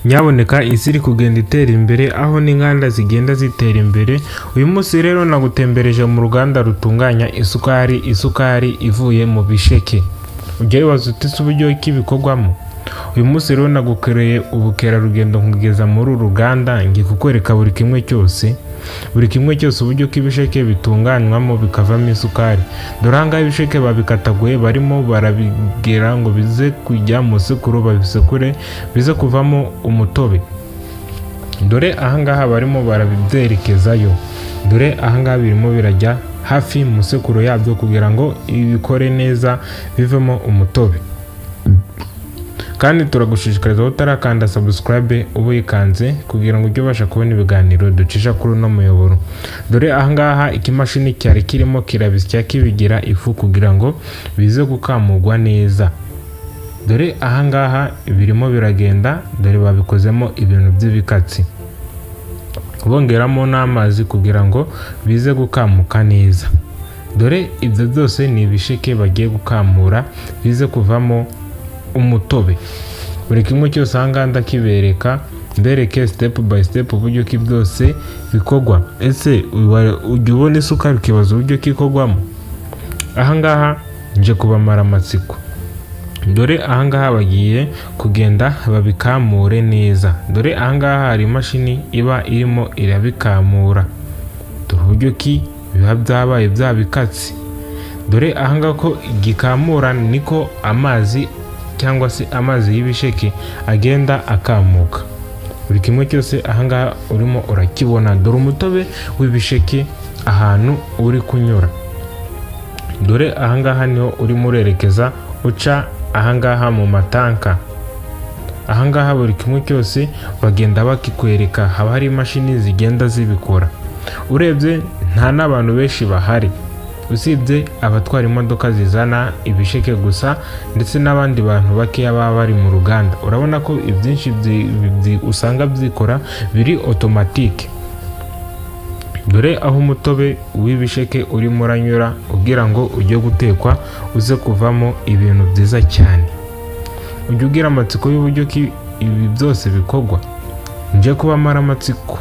Nyaboneka, isi iri kugenda itera imbere, aho n'inganda zigenda zitera imbere. Uyu munsi rero nagutembereje mu ruganda rutunganya isukari, isukari ivuye mu bisheke. Ujya wibaza uti: "Ese uburyo ki bikorwamo?" Uyu munsi rero nagukoreye ubukerarugendo, nkugeza muri uru ruganda, ngiye kukwereka buri kimwe cyose, buri kimwe cyose, uburyo ko ibisheke bitunganywamo bikavamo isukari. Dore aha ngaha ibisheke babikataguye, barimo barabigera ngo bize kujya mu sekuru, babisekure bize kuvamo umutobe. Dore aha ngaha barimo barabyerekezayo. Dore aha ngaha birimo birajya hafi mu sekuru yabyo kugira ngo ibikore neza bivemo umutobe. Kandi turagushishikariza, utarakanda subscribe uba uyikanze kugira ngo ujye ubasha kubona ibiganiro ducisha kuri uno muyoboro. Dore ahangaha ikimashini cyari kirimo kirabisya kibigira ifu kugira ngo bize gukamurwa neza. Dore ahangaha birimo biragenda. Dore babikozemo ibintu by'ibikatsi, bongeramo n'amazi kugira ngo bize gukamuka neza. Dore ibyo byose ni ibisheke bagiye gukamura bize kuvamo umutobe. Buri kimwe cyose ahangaha ndakibereka, mbereke step by step uburyo ki byose bikorwa. Ese ujya ubona isukari ukibaza uburyo ki ikorwamo? Ahangaha nje kubamara amatsiko. Dore ahangaha bagiye kugenda babikamure neza. Dore ahangaha hari imashini iba irimo irabikamura. Dore uburyo ki biba byabaye bya bikatsi. Dore ahangaha ko gikamura niko amazi, cyangwa se amazi y'ibisheke, agenda akamuka. Buri kimwe cyose ahangaha urimo urakibona. Dore umutobe w'ibisheke ahantu uri kunyura. Dore ahangaha niho urimo urerekeza, uca ahangaha mu matanka. Ahangaha buri kimwe cyose bagenda bakikwereka, haba hari imashini zigenda zibikora. Urebye nta n'abantu benshi bahari, usibye abatwara imodoka zizana ibisheke gusa, ndetse n'abandi bantu bakeya baba bari mu ruganda. Urabona ko ibyinshi usanga byikora, biri automatique. Dore aho umutobe w'ibisheke urimo uranyura ugira ngo ujye gutekwa, uze kuvamo ibintu byiza cyane. Ujya ugira amatsiko y'uburyo ki ibi byose bikorwa? Nje kubamara amatsiko,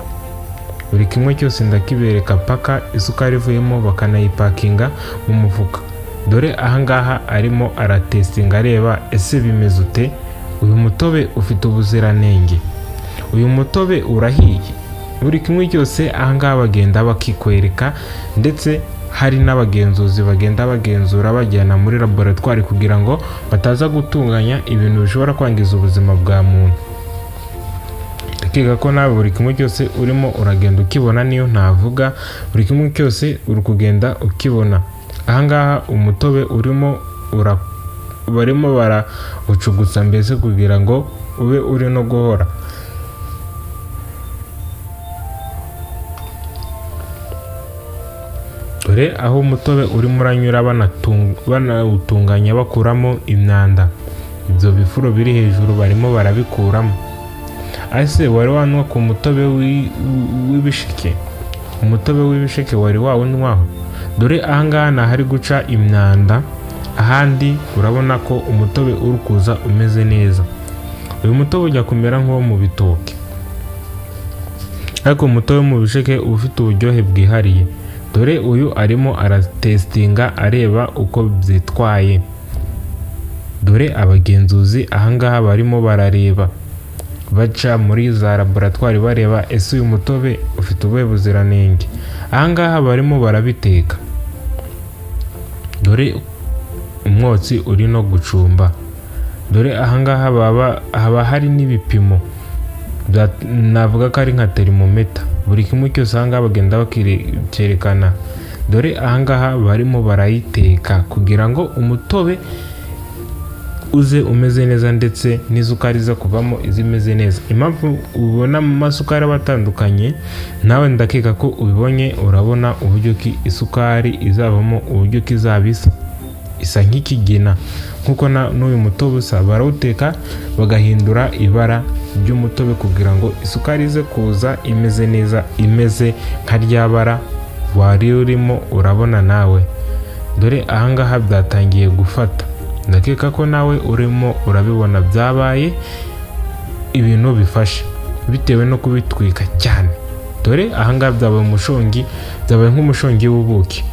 buri kimwe cyose ndakibereka paka isukari ivuyemo bakanayipakinga mu mufuka. Dore ahangaha arimo aratestinga areba: ese bimeze ute? Uyu mutobe ufite ubuziranenge? Uyu mutobe urahiye? Buri kimwe cyose ahangaha bagenda bakikwereka, ndetse hari n'abagenzuzi bagenda bagenzura bajyana muri laboratwari kugira ngo bataza gutunganya ibintu bishobora kwangiza ubuzima bwa muntu. Ndakeka ko nawe buri kimwe cyose urimo uragenda ukibona, niyo ntavuga, buri kimwe cyose uri kugenda ukibona. Ahangaha umutobe urimo ura barimo barawucugusa mbese kugira ngo ube uri no guhora. Dore aho umutobe urimo uranyura, banawutunganya, bakuramo imyanda. Ibyo bifuro biri hejuru barimo barabikuramo. Ese wari wanywa ku mutobe w'ibisheke? Umutobe w'ibisheke wari wawunywaho? Dore ahangaha ni ahari guca imyanda, ahandi urabona ko umutobe uri kuza umeze neza. Uyu mutobe ujya kumera nk'uwo mu bitoki, ariko umutobe wo mu bisheke uba ufite uburyohe bwihariye. Dore uyu arimo aratestinga areba uko byitwaye. Dore abagenzuzi ahangaha barimo barareba, baca muri za laboratwari bareba: ese uyu mutobe ufite ubuhe buziranenge? Ahangaha barimo barabiteka. Dore umwotsi uri no gucumba. Dore ahangaha baba haba hari n'ibipimo, navuga ko ari nka thermomètre. Buri kimwe cyose ahangaha bagenda bakicyerekana. Dore ahangaha barimo barayiteka kugira ngo umutobe uze umeze neza, ndetse n'isukari iza kuvamo ize imeze neza. Impamvu ubona amasukari aba atandukanye, nawe ndakeka ko ubibonye. Urabona uburyo ki isukari izavamo, uburyo ki izaba isa, isa nk'ikigina nk'uko n'uyu mutobe usa. Barawuteka bagahindura ibara ry'umutobe kugira ngo isukari ize kuza imeze neza, imeze nka rya bara wari urimo urabona nawe. Dore ahangaha byatangiye gufata, ndakeka ko nawe urimo urabibona, byabaye. ibintu bifashe bitewe no kubitwika cyane. Dore ahangaha byabaye umushongi, byabaye nk'umushongi w'ubuki.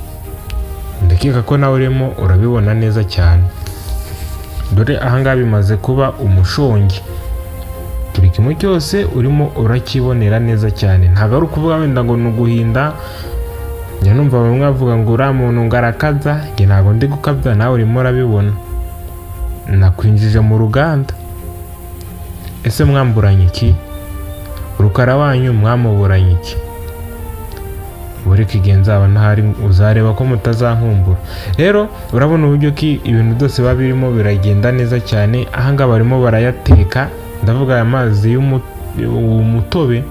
Ndakeka ko nawe urimo urabibona neza cyane. Dore ahangaha bimaze kuba umushongi, buri kimwe cyose urimo urakibonera neza cyane. Ntabwo ari ukuvuga wenda ngo ni uguhinda. Njya numva bamwe bavuga ngo uriya muntu ngo arakabya. Njye ntabwo ndi gukabya, nawe urimo urabibona, nakwinjije mu ruganda. Ese mwamburanye iki? Rukara wanyu mwamuburanye iki? Buri igihe nzaba ntahari uzareba ko mutazankumbura. Rero urabona uburyo ki ibintu byose biba birimo biragenda neza cyane. Ahangaha barimo barayateka, ndavuga aya mazi y'umutobe.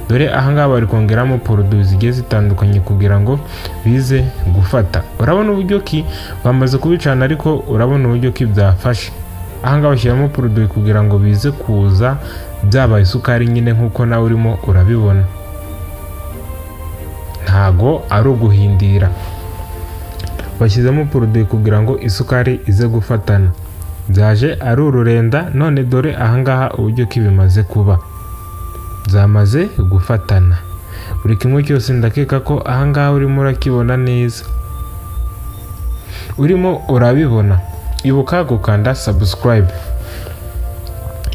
Dore ahangaha bari kongeramo produits zigiye zitandukanye kugira ngo bize gufata. Urabona uburyo ki bamaze kubicana, ariko urabona uburyo ki byafashe. Ahangaha bashyiramo produit kugira ngo bize kuza byabaye isukari nyine, nk'uko nawe urimo urabibona. Ntago ari uguhindira, bashyizemo produit kugira ngo isukari ize gufatana. Byaje ari ururenda, none dore ahangaha uburyo ki bimaze kuba, byamaze gufatana. Buri kimwe cyose ndakeka ko ahangaha urimo urakibona neza, urimo urabibona. Ibuka gukanda subscribe.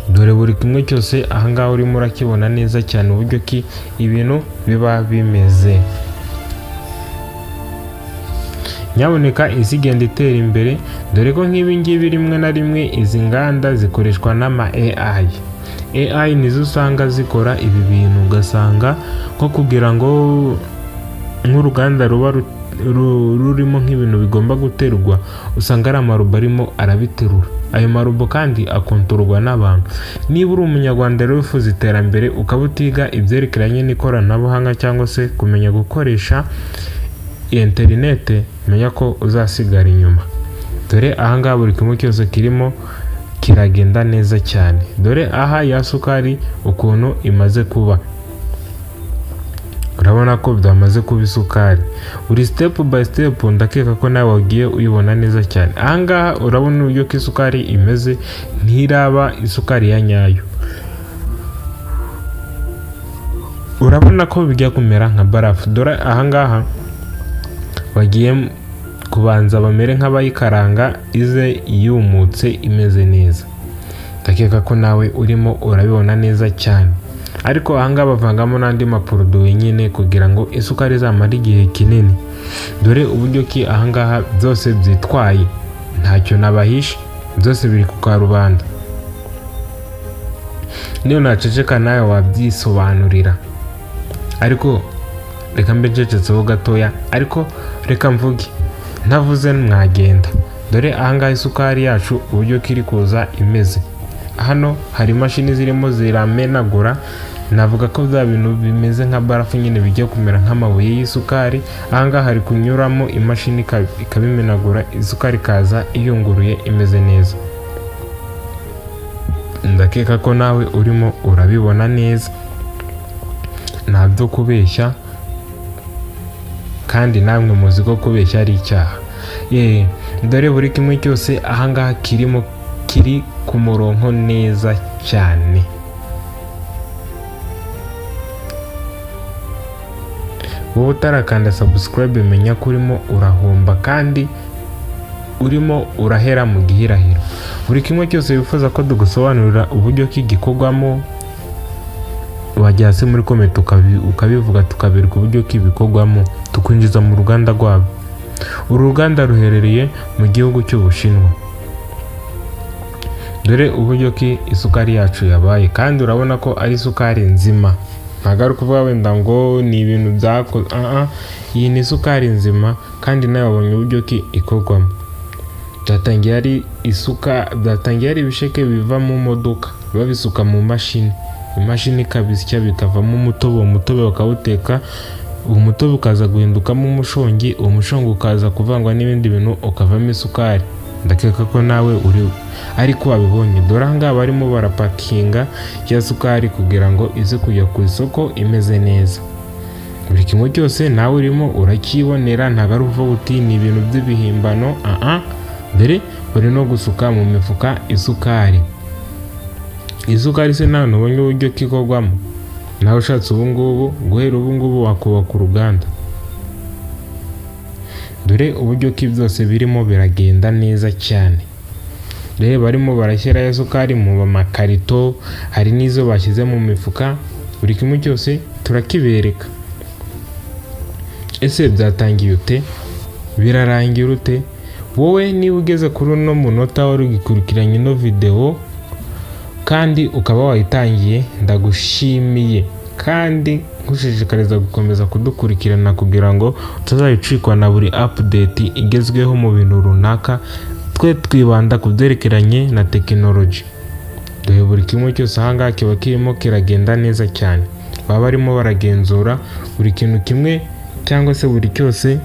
Dore buri kimwe cyose ahangaha urimo urakibona neza cyane, uburyo ki ibintu biba bimeze. Nyaboneka isi igenda itera imbere, dore ko nk'ibi ngibi rimwe na rimwe izi nganda zikoreshwa n'ama AI. AI nizo usanga zikora ibi bintu, ugasanga nko kugira ngo nk'uruganda ruba rurimo nk'ibintu bigomba guterwa, usanga ari amarobo arimo arabiterura. Ayo marobo kandi akontororwa n'abantu. Niba uri umunyarwanda rero wifuza iterambere, ukaba utiga ibyerekeranye n'ikoranabuhanga cyangwa se kumenya gukoresha interinete, menya ko uzasigara inyuma. Dore ahangaha buri kimwe cyose kirimo kiragenda neza cyane. Dore aha ya sukari ukuntu imaze kuba, urabona ko byamaze kuba isukari. Buri step by step ndakeka ko nawe wagiye uyibona neza cyane. Ahangaha urabona uburyo ko isukari imeze, ntiraba isukari ya nyayo. Urabona ko bijya kumera nka barafu. Dore ahangaha bagiye kubanza bamere nk'abayikaranga ize yumutse imeze neza. Ndakeka ko nawe urimo urabibona neza cyane. Ariko ahangaha bavangamo n'andi ma produits nyine kugira ngo isukari izamare igihe kinini. Dore uburyo ki ahangaha byose byitwaye, ntacyo nabahishe, byose biri ku karubanda. Niyo naceceka nawe wabyisobanurira, ariko reka mbe ncecetseho gatoya, ariko reka mvuge, ntavuze mwagenda. Dore ahangaha isukari yacu uburyo ko iri kuza imeze. Hano hari imashini zirimo ziramenagura, navuga ko bya bintu bimeze nka barafu nyine bijya kumera nk'amabuye y'isukari. Ahangaha hari kunyuramo imashini ikabimenagura, isukari ikaza iyunguruye imeze neza. Ndakeka ko nawe urimo urabibona neza, nta byo kubeshya, kandi namwe muzi ko kubeshya ari icyaha. Ye, dore buri kimwe cyose ahangaha kirimo kiri ku murongo neza cyane. Wowe utarakanda subscribe, menya ko urimo urahomba kandi urimo urahera mu gihirahiro. Buri kimwe cyose wifuza ko tugusobanurira uburyo ki gikorwamo, wajya hasi muri comment ukabivuga, tukabereka uburyo ki bikorwamo, tukwinjiza mu ruganda rwabo. Uru ruganda ruherereye mu gihugu cy'Ubushinwa. Dore uburyo ki isukari yacu yabaye, kandi urabona ko ari isukari nzima, ntabwo ari ukuvuga wenda ngo ni ibintu byakoze. Iyi ni isukari nzima, kandi nawe wabonye uburyo ki ikorwamo. Byatangiye ari isuka, byatangiye ari ibisheke biva mu modoka, babisuka mu mashini, imashini ikabisya bikavamo umutobe, uwo mutobe bakawuteka, uwo mutobe ukaza guhindukamo umushongi, uwo mushongi ukaza kuvangwa n'ibindi bintu ukavamo isukari. Ndakeka ko nawe uri ariko wabibonye. Dore aha ngaha barimo barapakinga ya sukari kugira ngo ize kujya ku isoko imeze neza. Buri kimwe cyose nawe urimo uracyibonera, ntabwo ari ukuvuga uti ni ibintu by'ibihimbano. Aha dore bari no gusuka mu mifuka isukari. Isukari se nta ntubonye uburyo kikorwamo? Nawe ushatse ubu ngubu, guhera ubu ngubu wakubaka uruganda. Dore uburyo ki byose birimo biragenda neza cyane. Rero barimo barashyiraho isukari mu makarito, hari n'izo bashyize mu mifuka, buri kimwe cyose turakibereka. Ese byatangiye ute? Birarangira ute? Wowe niba ugeze kuri uno munota wari ugikurikiranye ino videwo kandi ukaba wayitangiye, ndagushimiye kandi nkushishikariza gukomeza kudukurikirana kugira ngo utazayicikwa na buri update igezweho mu bintu runaka. Twe twibanda ku byerekeranye na tekinoloji. Dore buri kimwe cyose ahangaha kiba kirimo kiragenda neza cyane. Baba barimo baragenzura buri kintu kimwe cyangwa se buri cyose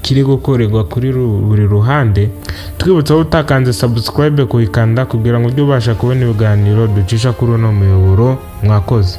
kiri gukorerwa kuri buri ruhande. Twibutsa aho utakanze subscribe kuyikanda kugira ngo ujye ubasha kubona ibiganiro ducisha kuri uno muyoboro. Mwakoze.